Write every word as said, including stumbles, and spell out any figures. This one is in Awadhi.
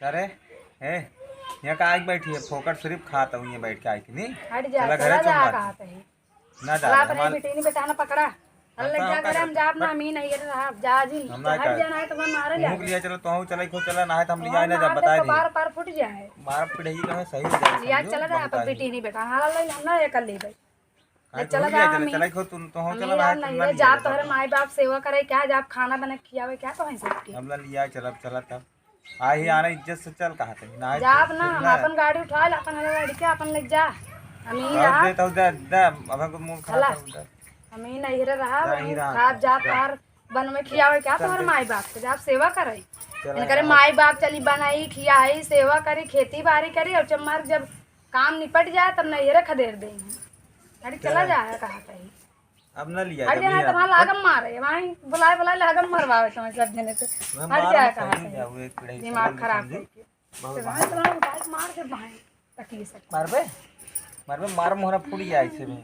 अरे, ए, यहाँ का आके बैठी है, फोकट सिर्फ खात हूँ ये बैठ के आके, नहीं? हट जा, चला घरे चला जा, चल। कहा कहीं। ना जा, चला अपने हमार बिटिनी बेटा ना पकड़ा। अरे, हाँ, लग तो जा हम का घरे, हम करब? जाब ना, हम ही नहीं रहा, जा जी। हम ना हट कर। जाना है तो मन मारे तू जा। लिया चलो, तू चला खो चला, ना है तो हम लिया ना जा, बता दी। बार बार फूट जाए। मार पिढ़ई का है, सही हो जाए, लिया समझो, चला जा, बहुत अपन आई। बिटिनी बेटा, हाँ, ले, हम ना ये कर लेबै। काहे ले, चला तू जा, लिया हम चला, ही। चला खो, तू, तू हम चला ही ना, राम तू नहीं ना रे, लिया जा जा, तोहरे बता। माई बाप सेवा करे, क्या जा खाना बना के खियावे, क्या तो है सबके। अब ला लिया चला, चला तब। आ ही आना इज्जत से चल, कहा थे, ना है जाब तो ना, हम ना। अपन गाड़ी उठा ले, अपन हमारे गाड़ी के अपन ले जा। हम ही अब रहा। दे तो दे, दे, अब हमको मूड खराब चला। कर दे। हम ही नहीं रे रहा, जा, हम ही ही रहा, खाब जा, जा। तोहर बन में खियावे क्या चल तोहर दे। माई बाप के, जाब सेवा करे। चला इनकरे यार। माई बाप चली बनाई, खियाई, सेवा करी, खेती बाड़ी करी, और जब मर, जब काम निपट जाए, तब नहीं रे खदेड़ देंगे। अरे चला चला। जाए, कहा कहीं। अब ना लिया, हट जब जाना, नहीं तो वहाँ आता। लागम मारे, वहाँ बुलाए, बुलाए लागम मरवावे समय सब जने से। मैं हट मारा जाए, नहीं, कहा सही कहीं। नहीं, वो एक पिढ़ई दिमाग समझ खराब समझी। करके। बहुत तो वहाँ मारा। तो वहाँ उठाए मार के भाई, तकिए से। मारबे? मारबे, मार मोहरा फूट जाए से भी।